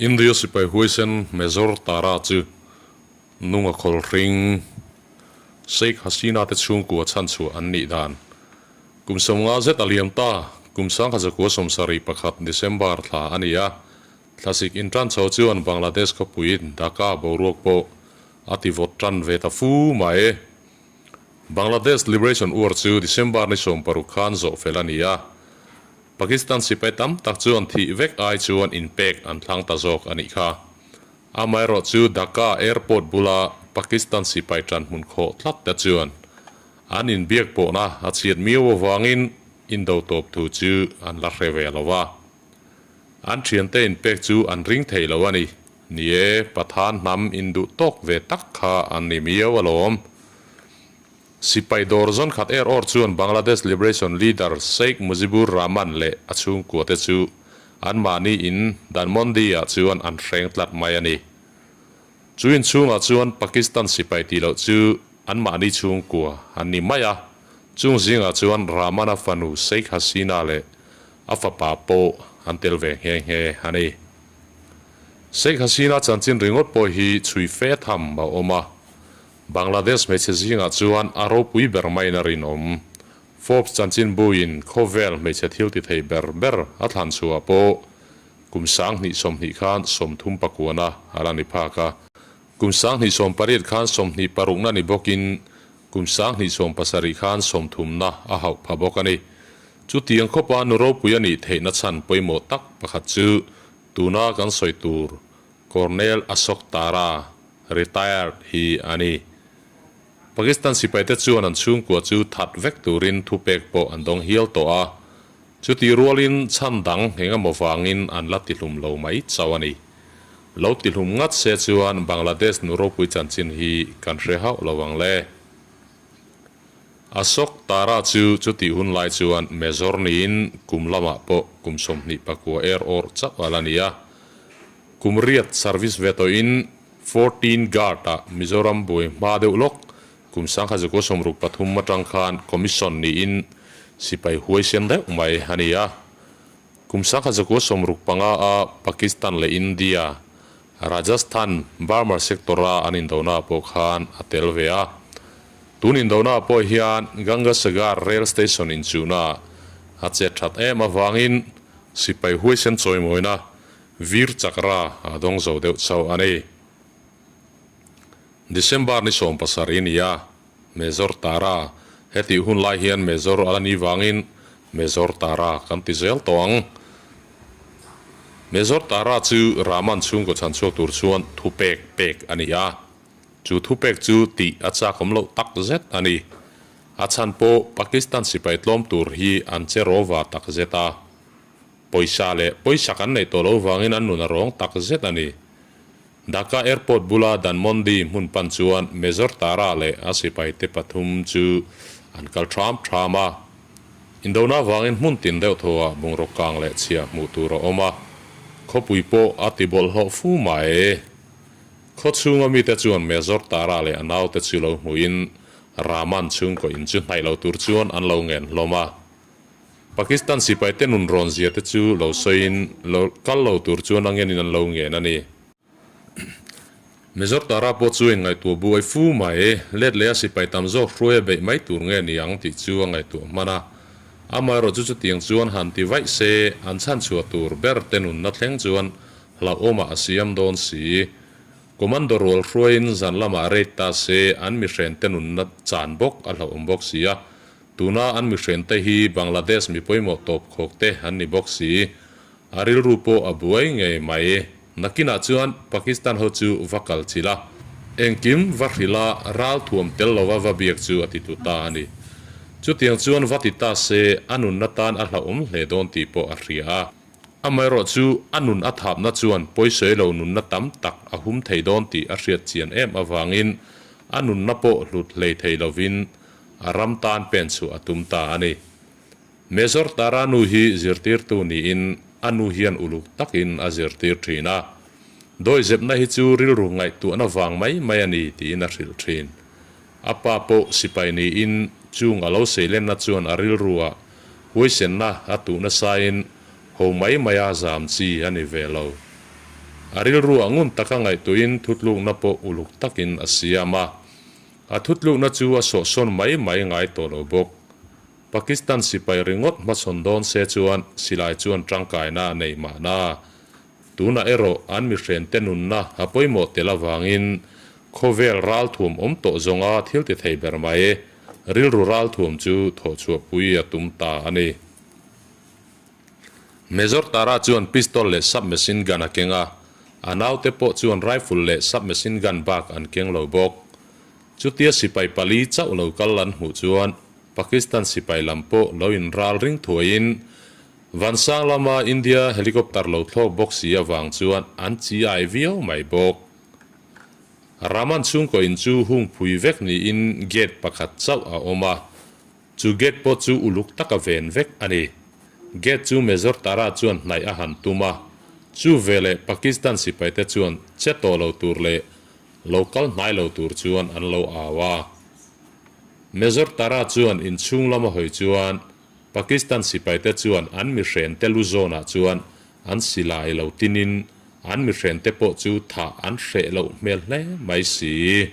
India sipai huaisen Major Tara chu nunga khawlhring Sheikh Hasina te chhungkua chhanchhuah an nih dan kum 50 zet a liam ta. Kum 1971 December thla a ni a, thlasik intan chho chuan Bangladesh khawpui Dhaka boruak pawh a ti vawt tan ve ta fu mai. Bangladesh Liberation War chu December ni 16 khan zawh fel a ni a, Pakistan sipai tam tak chuan thih vek ai chuan inpek an thlang ta zawk a nih kha. Amaherawh chu Dhaka Airport bula Pakistan sipai tan hmun khawh tlat te chuan an inbiak pawhna a chhiat miau avangin indo tawp thu chu an la hre ve lo va. An thiante inpek chu an ring thei lo a ni. Ni e, Pathan hnam induh tawk ve tak kha an ni miau alawm. Sipai dawr zawn khat er awr chuan Bangladesh Liberation leader Sheikh Mujibur Rahman leh a chhungkuate chu anmahni in Dhanmondi-ah chuan an hreng tlat mai a ni. Chu inchhungah chuan Pakistan sipai tih loh chu anmahni chhungkua an ni mai a, chung zingah chuan Rahman-a fanu Sheikh Hasina leh a fapa pawh an tel ve nghe nghe a ni. Sheikh Hasina chanchin ringawt pawh hi chhui fe tham a awm a. Bangladesh hmeichhe zingah chuan a ropui ber maiin a rinawm. Forbes chanchinbuin khawvel hmeichhe thil ti thei ber ber a thlan chhuah pawh kum 2020 khan 39na a la ni phak a. Kum 2018 khan 26na ni bawkin kum 2017 khan 30na a hauh pha bawk a ni. Chutiang khawpa nu ropui a nih theihna chhan pawimawh tak pakhat chu tuna kan sawi tur Colonel Ashok Tara, retired, hi a ni. Pakistan sipaite chuan an chhungkua chu that vek turin thupek pawh an dawng hial tawh a, chutih rualin chhan dang eng emaw vangin an la tihlum lo mai chauh a ni. Lo tihlum ngat se chuan Bangladesh nu ropui chanchin hi kan hre hauh lo ang le. Ashok Tara chu chutih hun lai chuan Major niin kum lamah pawh kum 29 er awrh chauh a la ni a. Kum riat service ve tawhin 14 Guard-ah Mizoram buai hma deuh lawk kum 1963 atang khan commission niin sipai huaisen deuh mai a ni a. Kum 1965-a Pakistan leh India, Rajasthan, Burma sector-a an indona pawh khan a tel ve a. Tun indona pawh hian Ganga Sagar rail station inchuhna a chet that em avangin sipai huaisen chawimawina Veer Chakra a dawng zo deuh chauh a ni. December ni 17 ni a, Major Tara, hetih hun lai hian Major a la ni vangin Major Tara kan ti zel tawh ang. Major Tara chu Rahman chhungkaw chhan chhuak tur chuan thupek pek a ni a. Chu thupek chu tih a chakawm loh tak zet a ni. A chhan pawh Pakistan sipai tlawm tur hi an che rawva tak zet a. Pawisa leh pawisa kan neih tawh lo vangin an nun a rawng tak zet a ni. Dhaka Airport bula Dhanmondi hmun pan chuan Major Tara leh a sipaite pathum chu an kal ṭham ṭham a. Indona vangin hmun tin deuh thawhah bungraw kang leh chhia hmuh tur a awm a, khawpui pawh a ti bawlhhlawh fu mai. Khaw chhunga mite chuan Major Tara leh a naute chu lo hmuhin Rahman chhungkaw in chu hnaih lo tur chuan an lo ngen hlawm a. Pakistan sipaite nun rawn zia te chu lo sawiin lo kal lo tur chuan a ngenin an lo ngen a ni. Major Tara pawh chu inngaihtuah buai fu mai, let leh a sipai tam zawk hruai a beih mai tur nge ni ang tih chu a ngaihtuah hman a. Amaherawh chu chutiang chuan han ti vaih se an chhanchhuah tur ber te nunna thleng chuan hlauhawmah a siam dawn si. Commando rual hruaiin zan lamah raid ta se an mihrente nunna chan bawk a hlauhawm bawk si a. Tuna an mihrente hi Bangladesh mi pawimawh tawp khawk te an ni bawk si. A rilru pawh a buai ngei mai. Nakinah chuan Pakistan ho chu va kal chilh a, engkim va hrilh a, ral thuam tel lova va biak chu a ti tu ta a ni. Chutiang chuan va ti ta se a nunna tan a hlauhawm hle dawn tih pawh a hria a. Amaherawh chu a nun a thapna chuan pawisawi lo nunna tam tak a hum thei dawn tih a hriat chian em avangin a nunna pawh hlut hlei thei lovin a ram tan pen chhuah a tum ta a ni. Major Tara nu hi zirtirtu niin a nu hian uluk takin a zirtir thin a. Dawihzepna hi chu rilru ngaihtuahna vang mai mai a ni tiin a hrilh thin. A pa pawh sipai niin chung a lo seilenna chuan a rilruah huaisenna a tuh nasain ho mai maia zam chi a ni ve lo. A rilru a ngun taka ngaihtuahin thutlukna pawh uluk takin a siam a. A thutlukna chu a sawhsawn mai mai ngai tawh lo bawk. Pakistan sipai ringawt hmachhawn dawn se chuan silai chuan tangkaina a nei mahna. Tunah erawh an mihrente nunna a pawimawh tel avangin khawvel ralthuam awm tawh zawnga thil ti thei ber mai rilru ralthuam chu thawhchhuahpui a tum ta a ni. Major Tara chuan pistol leh submachine gun a keng a, a naute pawh chuan rifle leh submachine gun bak an keng lo bawk. Chutia sipai pali chauh lo kal an hmuh chuan Pakistan sipai lam pawh lo inral ring thuaiin Vansang lama India helicopter lo thlawk bawk si avang chuan an chi-ai viau mai bawk. Raman chhungkaw in chu hung phui vek niin gate pakhat chauh a awm a, chu gate pawh chu uluk taka ven vek a ni. Gate chu Major Tara chuan hnaih a han tum a, chu veleh Pakistan sipaite chuan che tawh lo tur leh lo kal hnai lo tur chuan an lo au a. Major Tara chuan inchhung lama hawi chuan Pakistan sipaite chuan an mihrente lu zawnah chuan an silai lo tinin an mihrente pawh chu thah an hreh loh hmel hle mai si.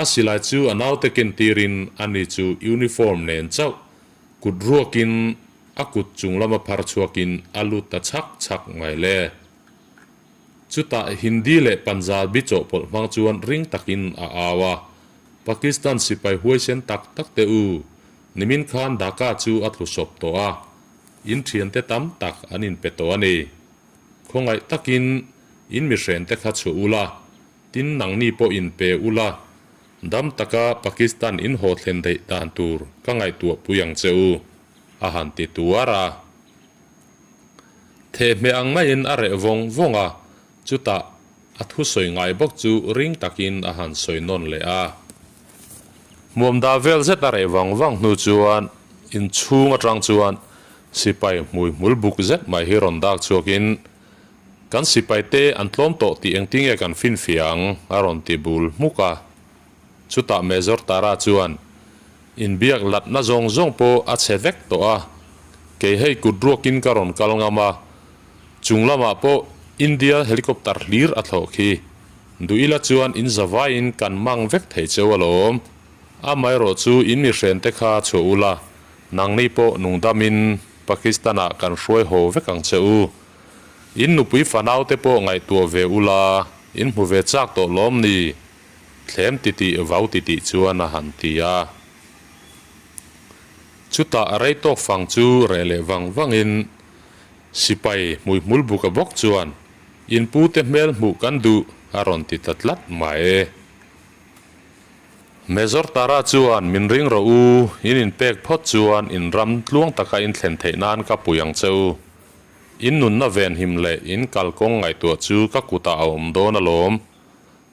A silai chu a naute ken tirin ani chu uniform nen chauh kut ruakin a kut chung lama phar chhuakin a lut ta chhak chhak mai le. Chutah Hindi leh Punjabi chawhpawlh hmang chuan ring takin a au a, Pakistan sipai huaisen tak tak te u, nimin khan Dhaka chu a tlu sawp tawh a, in thiante tam tak an inpe tawh a ni. Khawngaih takin in mihrente kha chhuah ula, tin nangni pawh inpe ula, dam taka Pakistan in haw thlen daih dan tur ka ngaihtuah pui ang che u, a han ti tuar a. Thehmeh ang maiin a reh vawng vawng a, chutah a thusawi ngai bawk chu ring takin a han sawi nawn leh a. Hmuam dah vel zet a reh vang vang hnu chuan inchhung atang chuan sipai hmui hmul buk zet mai hi rawn dak chhuakin, Kan sipaite an tlawm tawh tih engtinge kan finfiah ang? a rawn ti bul hmuk a. Chutah Major Tara chuan, Inbiak latna zawng zawng pawh a chhe vek tawh a, kei hei kut ruakin ka rawn kal ngam a, chung lamah pawh India helicopter hlir a thlawh khi. Duh ila chuan in zavaiin kan mang vek thei cheu alawm. Amaherawh chu in mihrente kha chhuah ula, nangni pawh nungdamin Pakistan-ah kan hruai haw vek ang che u. In nupui fanaute pawh ngaihtuah ve ula, in hmu ve chak tawh lawm ni? Thlem titih vau titih chuan a han ti a. Chutah rei tawk fang chu reh leh vang vangin sipai hmuihmul buka bawk chuan in pute hmel hmuh kan duh a rawn ti ta tlat mai. Major Tara chuan min ring rawh u, in inpek phawt chuan in ram tluang taka in thlen theih nan ka pui ang che u. In nunna venhim leh in kalkawng ngaihtuah chu ka kutah a awm dawn alawm.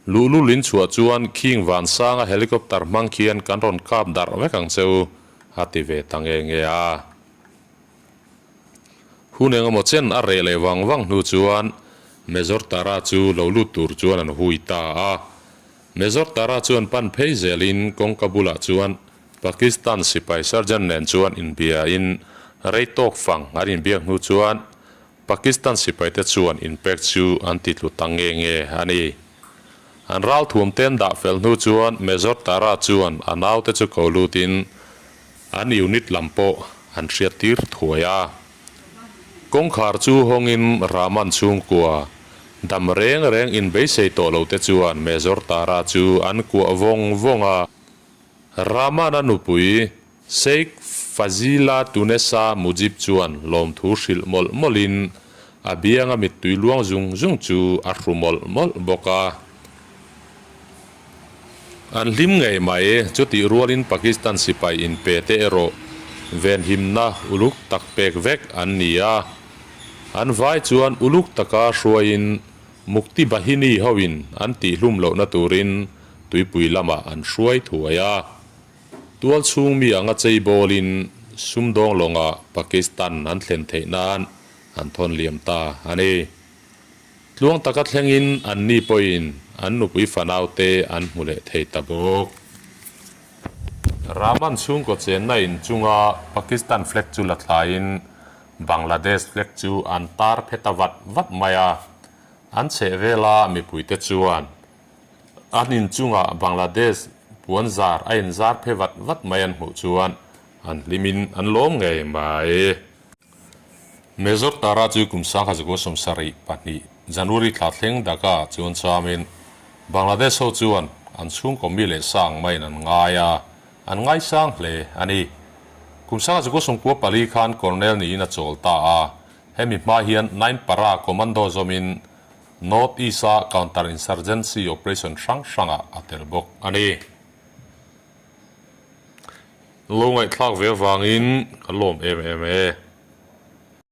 Luhlul in chhuah chuan King Vansanga helicopter hmang khian kan rawn kap darh vek ang che u, a ti ve ta nge nge a. Hun engemaw chen a reh leh vang vang hnu chuan Major Tara chu lo lut tur chuan an hui ta a. Major Tara chuan pan phei zelin kawngka bulah chuan Pakistan sipai sergeant nen chuan inbiain rei tawk fang an inbiak hnu chuan Pakistan sipaite chuan inpek chu an ti tlu ta nge nge a ni. An ralthuam ten dah fel hnu chuan Major Tara chuan a naute chu ko lutin an unit lam pawh an hriattir thuai a. Kawngkhar chu hawngin Rahman chhungkua dam reng reng inbeisei tawh lote chuan Major Tara chu an kuah vawng vawng a. Rahman-a nupui Sheikh Fazila Tunesa Mujib chuan lawmthu hrilh mawlh mawlhin a bianga mittui luang zung zung chu a hru mawlh mawlh bawk a. An hlim ngei mai, chutih rualin Pakistan sipai inpe te erawh venhimna uluk tak pek vek an ni a. An vai chuan uluk taka hruaiin Mukti Bahini hoin an tihhlum lohna turin tuipui lamah an hruai thuai a. Tual chhung mi anga chei bawlin sumdawng lawngah Pakistan an thlen theih nan an thawn liam ta a ni. Tluang taka thlengin anni pawhin an nupui fanaute an hmu leh thei ta bawk. Rahman chhungkaw chenna in chunga Pakistan flag chu la thlaiin Bangladesh flag chu an tar phe ta vat vat mai a. An chhehvela mipuite chuan an inchungah Bangladesh puanzar a inzar phe vat vat mai an hmuh chuan an hlimin an lawm ngei mai. Major Tara chu kum 1972 January thla thleng Dhaka chuan chamin Bangladesh ho chuan an chhungkaw mi leh sang maiin an ngai a, an ngaisang hle a ni. Kum 1994 khan Colonel niin a chawl ta a, hemi hma hian Nine Para Commando zawmin North East-a Counter Insurgency Operation hrang hrangah a tel bawk a ni. Lo ngaihthlak ve avangin ka lawm em em e.